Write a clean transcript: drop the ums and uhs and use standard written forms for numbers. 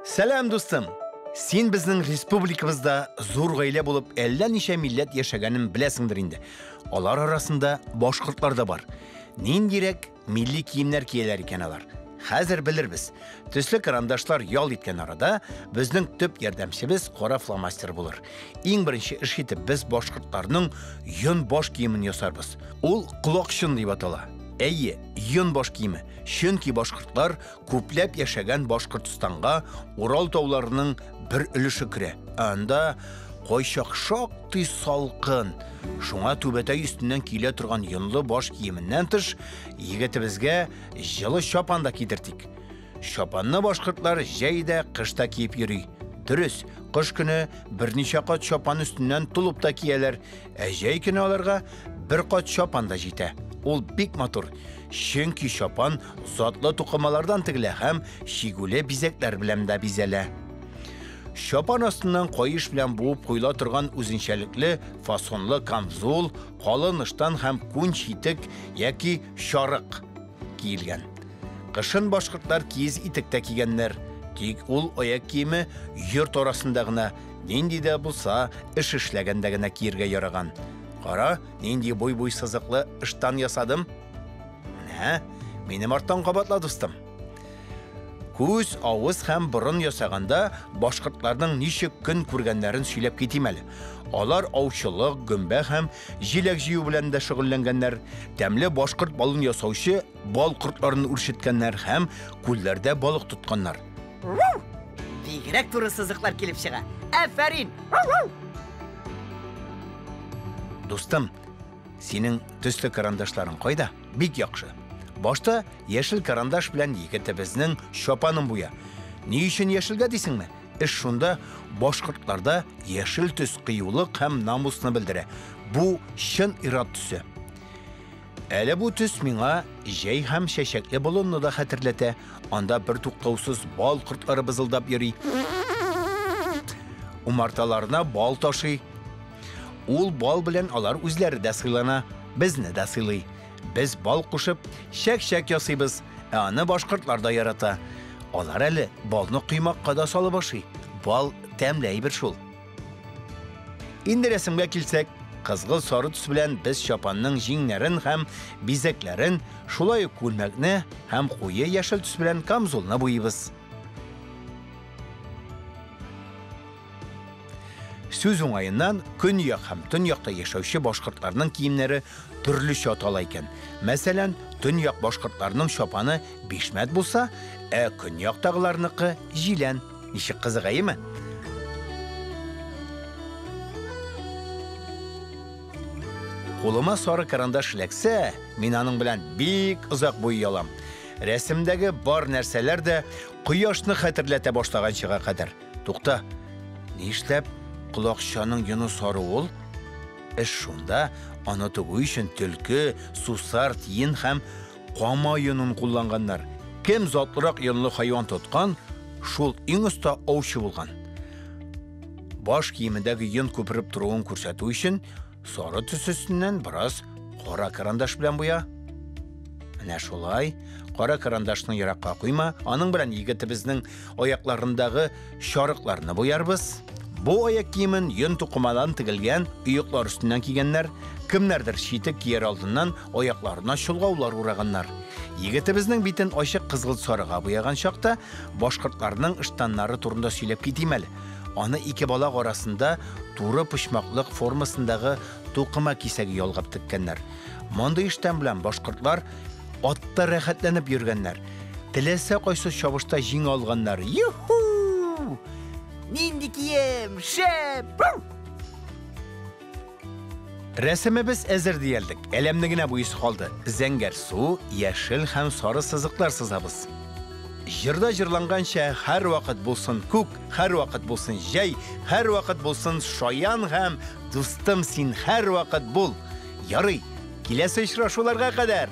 Сәлам, дустым! Син безнең республикабызда зур гаилә булып әллә ничә милләт яшәгәнен беләсеңдер инде. Алар арасында башкортлар да бар. Ниндирәк милли киемнәр кияләр икән алар? Хәзер белербез. Төсле карандашлар ял иткән арада безнең төп ярдәмчебез кара фломастер булыр. Иң беренче эш итеп без башкортларның йон баш киемен ясарбыз. Ул колакчын дип атала. Әйе, йон баш киеме. Чөнки башкортлар күпләп яшәгән Башкортстанга Урал тауларының бер өлеше керә. Ә анда кайчак шактый салкын. Шуңа түбәтәй өстеннән килә торган йонлы баш киеменнән тыш, егетебезгә җылы чапан да кидертик. Чапанны башкортлар җәй дә, кыш та киеп йөри. Дөрес, кыш көне берничә кат чапан өстеннән толып та кияләр, ә җәй көне аларга бер кат чапан да җитә. Ул бик матур, чөнки чапан затлы тукымалардан тегелә һәм чигүле бизәкләр белән дә бизәлә. Чапан астыннан каеш белән буып куела торган үзенчәлекле фасонлы камзул, калын ыштан һәм күн читек яки чарык киелгән. Кышын башкортлар киез итек тә кигәннәр. Тик ул аяк киеме йорт арасында гына, нинди дә булса эш эшләгәндә генә киергә яраган. Кара, нинди буй-буй сызыклы ыштан ясадым. Менә, минем арттан кабатла, дустым. Күз, авыз һәм борын ясаганда башкортларның ничек көн күргәннәрен сөйләп китим әле. Алар аучылык, гөмбә һәм җиләк җыю белән дә шөгыльләнгәннәр. Тәмле башкорт балын ясаучы бал кортларын үрчеткәннәр һәм күлләрдә балык тотканнар. Бигрәк туры сызыклар килеп чыга. Афәрин! Дустым, синең төсле карандашларың кайда? Бик яхшы. Башта яшел карандаш белән егетебезнең чапанын буя. Ни өчен яшелгә дисеңме? Эш шунда, башкортларда яшел төс кыюлык һәм намусны белдерә. Бу чын ир-ат төсе. Әле бу төс миңа җәй һәм чәчәкле болынны да хәтерләтә. Анда бертуктаусыз бал кортлары бызылдап йөри. Умарталарына бал ташый. Ул бал белән алар үзләре дә сыйлана, безне дә сыйлый. Без бал кушып, чәк-чәк ясыйбыз, ә аны башкортлар да ярата. Алар әле балны коймакка да салып ашый. Бал тәмле әйбер шул. Инде рәсемгә килсәк, кызгыл сары төс белән без чапанның җиңнәрен һәм бизәкләрен, шулай ук күлмәкне һәм куе яшел төс белән камзулны буйыйбыз. Сүз уңаеннан, көньяк һәм төньякта яшәүче башкортларның киемнәре төрлечә атала икән. Мәсәлән, төньяк башкортларның чапаны бишмәт булса, ә көньяктагыларныкы җилән. Ничек кызык, әйеме? Кулыма сары карандаш эләксә, мин аның белән бик озак буйый алам. Рәсемдәге бар нәрсәләр дә кояшны хәтерләтә башлаганчыга кадәр. Тукта, нишләп колакчаның йоны сары ул? Эш шунда, аны тегү өчен төлке, сусар, тиен һәм кама йонын кулланганнар. Кем затлырак йонлы хайван тоткан, шул иң оста аучы булган. Баш киемендәге йон күпереп торуын күрсәтү өчен сары төс өстеннән бераз кара карандаш белән буя. Менә шулай. Кара карандашны еракка куйма, аның белән егетебезнең аякларындагы чарыкларны буярбыз. Бу аяк киемен йон тукымадан тегелгән оеклар өстеннән кигәннәр. Кемнәрдер читек кияр алдыннан аякларына чолгаулар ураганнар. Егетебезнең битен ачык кызгылт сарыга буяган чакта башкортларның ыштаннары турында сөйләп китим әле. Аны ике балак арасында туры почмаклык формасындагы тукыма кисәге ялгап теккәннәр. Мондый ыштан белән башкортлар атта рәхәтләнеп йөргәннәр. Теләсә кайсы чабышта җиңә алганнар. Юху! Нинди кием? Шәп! Рәсемебез әзер диярлек. Әләмне генә буйсы калды. Зәңгәр су, яшел һәм сары сызыклар сызабыз. Җырда җырланганча, һәрвакыт булсын күк, һәрвакыт булсын җәй, һәрвакыт булсын шаян һәм дустым син һәрвакыт бул. Ярый, киләсе очрашуларга кадәр!